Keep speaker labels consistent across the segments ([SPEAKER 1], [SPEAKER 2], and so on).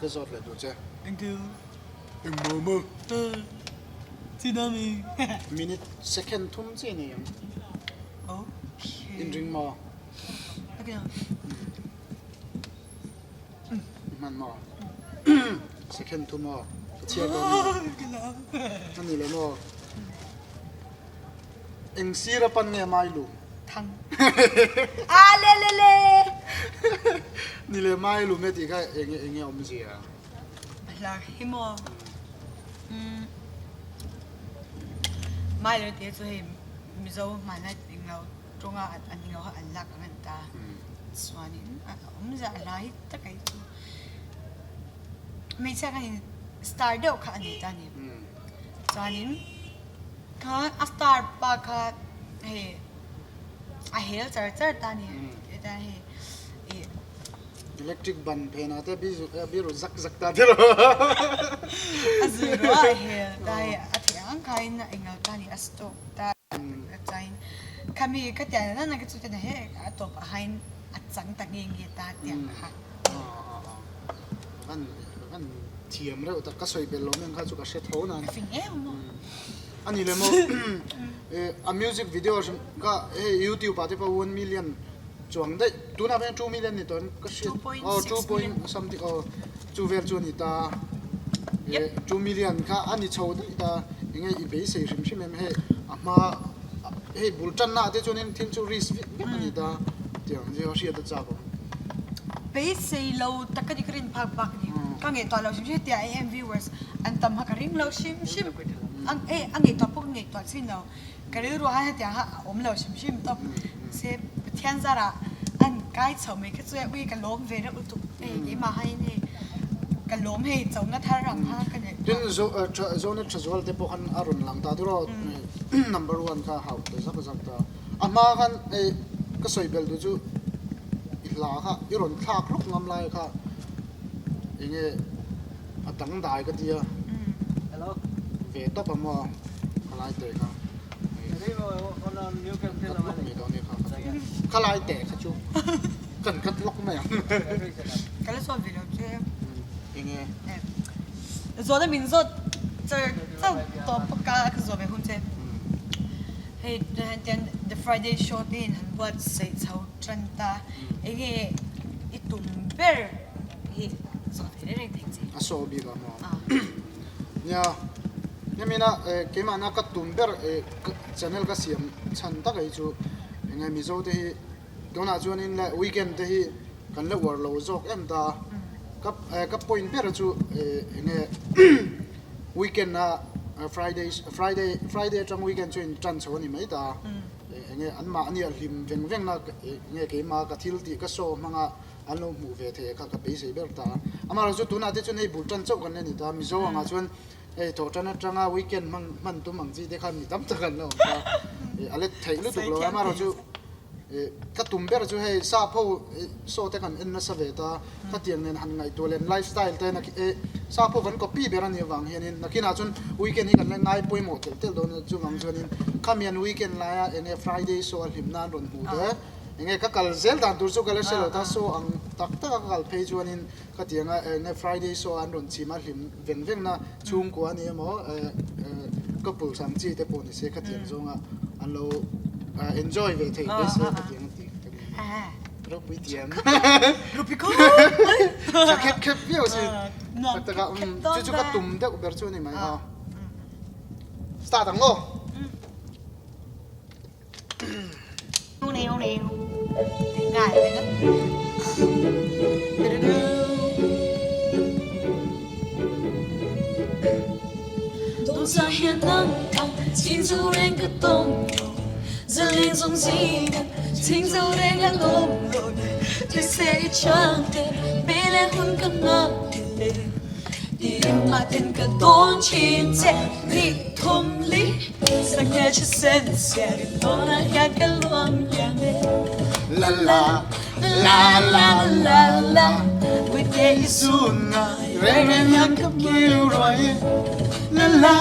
[SPEAKER 1] ka zawt leh duh che.
[SPEAKER 2] Thank you.
[SPEAKER 1] Engmaw maw?
[SPEAKER 2] Tsunami.
[SPEAKER 1] Minute second thum chiah i nei ang.
[SPEAKER 2] Okay.
[SPEAKER 1] Inring maw?
[SPEAKER 2] Okay.
[SPEAKER 1] Hman maw? Second thum aw. Ka chhiar dawn nia. A ni le maw? Eng sir a pan nge mai lum?
[SPEAKER 2] Thang. A le le le.
[SPEAKER 1] Ni le mai lum e tih kha eng enge awmzia?
[SPEAKER 2] Hla hi maw? Mai lo tih chu hei Mizo hmanlai englo tawnga an englo kha an lak ang an ta. Chuanin a awmzia a hla hi tak ai chu hmeichhia khanin star deuh kha a ni ta a ni. Chuanin kha a star pa kha hei a hel char char ta a ni. Heta hei ih.
[SPEAKER 1] Electric ban phenah te biru zak zak ta tiraw.
[SPEAKER 2] A zui ruah a hel ta hei a theih ang ang khain a englo ta a ni a stroke ta a chain khami ka tiah na na ka chu ten he a tawp ah hain a chang ta nge nge ta tiang kha.
[SPEAKER 1] Van van thiam reuh tak ka sawi belh lo meng kha chu ka hre tho nan.
[SPEAKER 2] Ka fing em maw.
[SPEAKER 1] Ani le maw a music video ka hei youtube ah te pawh 1 million Chuang daih, tunah pawh hian 2 million ni tawh in ka hriat, aw 2 point something aw chu vel chu a ni ta, eh 2 million kha a ni chho daih ta, enge i beisei hrim hrim em hei a hma hei bul tanna ah te chuanin thil chu risk vek vek a ni ta tiang chu a hriat a chak awm.
[SPEAKER 2] Beisei lo tak a ni ka rin phak bak a ni, ka ngaihtuah lo hrim hrim hetiang em em viewers an tam kha ka ring lo hrim hrim, eh a ngaihtuah pawh ka ngaihtuah chin lo. Ka rilru ah hetiang kha a awm lo hrim hrim tawp. Se Pathian zarah an kai chho mai kha chu ui ka lawm ve reuh lutuk hei keimah hain hei ka lawm hei chona thar ang kha ka neih
[SPEAKER 1] Tin Zone Thazual te pawh khan a rawn lang ta tiraw number one kha hauh ta zak zak ta. A hma khan hei ka sawi belh duh chu i hla kha i rawn thlak hlawk ngam lai kha enge A dangdai ka tia. Ve tawp a maw ka lai teh kha. Kat lawk mai dawn e kha. Ka lai teh kha chu kan kat lawk mai ang.
[SPEAKER 2] Ka la sawn ve lo che.
[SPEAKER 1] Enge?
[SPEAKER 2] Zawhna min zawt char char tawp bawk a ka zawh ve hun che. Hei tian The Friday Show te in han buatsaih chho tan ta. Enge i tum ber? hi zawh thei reng reng thei che.
[SPEAKER 1] A saw bik a maw? Nia, hemina keimahna ka tum ber channel ka siam chhan tak hi chu enge Mizo te hi tunah chuanin le weekend te hi kan la uar lo zawk em ta a, ka point ber chu enge weekend a Friday Friday Friday atang weekend chu in tan chho a ni mai ta a, enge anmahni a hlim veng veng na enge keimah ka thil tih ka show hmanga an lo hmuh ve thei kha ka beisei ber ta a. Amaherawhchu chu tunah te chuan hei bul tan chauh kan la ni ta a, Mizo angah chuan hei thawh tan atanga weekend hmang hman tum ang chi te khan mi tam tak an la awm ta a, a let theih lutuk lo a, amaherawhchu ka tum ber chu hei sap ho saw te kan en nasa ve ta, khatiang nen han ngaihtuah leh life style te sap ho kan copy ber a nih avang hianin nakinah chuan weekend hi kan la ngai pawimawh telh telh dawn a, chuvang chuanin khamian weekend laia enge Friday saw a hlimna an rawn hmuh te. Enge ka kal zel dan tur chu ka la hre lo ta, saw ang tak tak a ka kal phei chuanin ka ti anga enge Friday saw an rawn chim a hlim veng veng na chhungkua a ni emaw couple sang chi te pawh ni se khatiang zawnga an lo enjoy ve thei ve se khatiang a ti ka ni ropui tiang tha khep khep viau sin tak tak a chu chu ka tum deuh ber chu a ni mai a start ang aw. La la la la la la Reng reng hian ka kiu ruai La la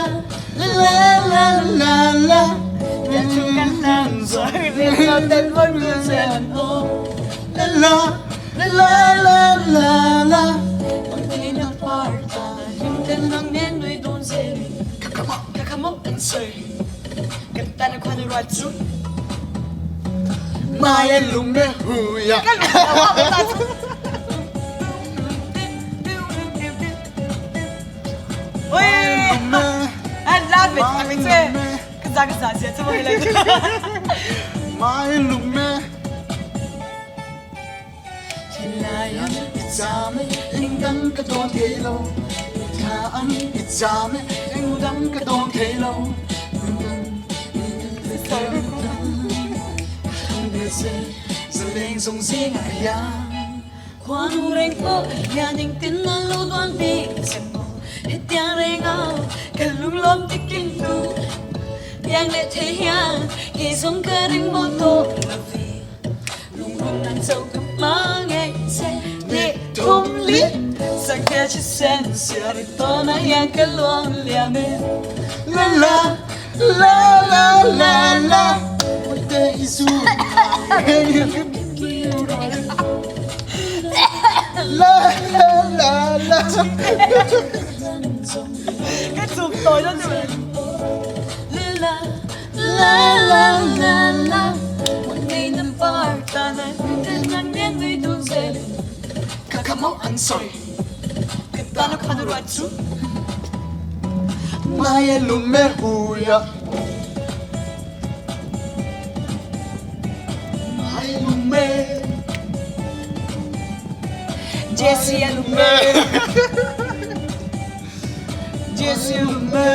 [SPEAKER 1] la la la la La la la la la la la.
[SPEAKER 2] sawi Kan tana khuan a ruat chu
[SPEAKER 1] Mai a lung e hui a.
[SPEAKER 2] Ka lung a a ta chu. Oi! I love it. I mean, ka za ka za zia chu mai lai.
[SPEAKER 1] Mai lung e. Thinlaian i cham e, engdang ka dawn thei lo. Thla an i cham e, engdang ka dawn thei lo. Zaleng zawng zingah hian
[SPEAKER 2] Khuanu reng pawh hian engtin an lo duan bik che maw? Hetiang renga ka lunglawm tikin tu piang leh thei hian kei zawng ka ring maw tawh lo ve. Lungrun an cho ka hma ngei che Ni thum li Sakhe chi sen sia ri tawn ah hian ka luang liam e
[SPEAKER 1] La la la la la la Mawite i zu La la la la
[SPEAKER 2] Ka chuk tawi dawn che La la La la la la
[SPEAKER 1] Ka ka maw an sawi
[SPEAKER 2] Ka tan a khan a ruat chu
[SPEAKER 1] Mai a lum e hui a Mai a lum e
[SPEAKER 2] Jesse a lum e Jesse a lum e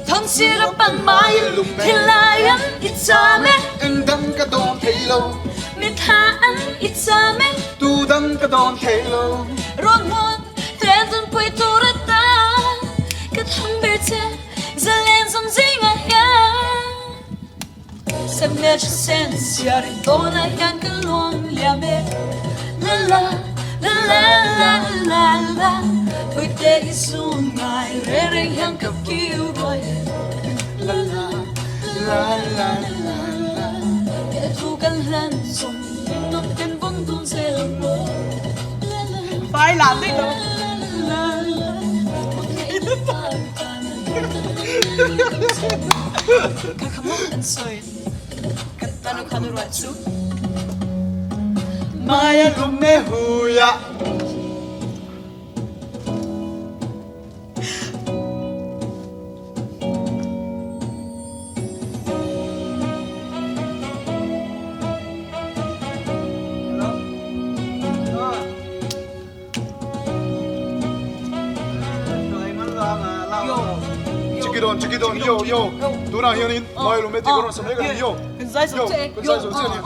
[SPEAKER 2] Thang sir a pan mai Thilai an i cham e
[SPEAKER 1] Eng dang ka dawn thei lo
[SPEAKER 2] Mitthla an i cham e
[SPEAKER 1] Tu dang ka dawn thei lo
[SPEAKER 2] Rawn hmun ten dun pui tur atan Ka thang ber che zalen zawng zingah hian Sam leh sen siar in tawnah hian ka luang liam e La la la la la la la Puite i sun ngai re reng hian ka kiu ruai e
[SPEAKER 1] La la la la la la
[SPEAKER 2] Kẻ thu kan hlan zawng min nawm ten vawng dun zel maw La la Vai làm đấy đâu la la Ka ka maw an sawi Ka tanu kha nu ruat chu
[SPEAKER 1] Mai a lum e hui a. Chikidon chikidon yo yo tunah hianin Mailume tih ka rawn sa mek a ni yo yo kan zai zo chiah a ni.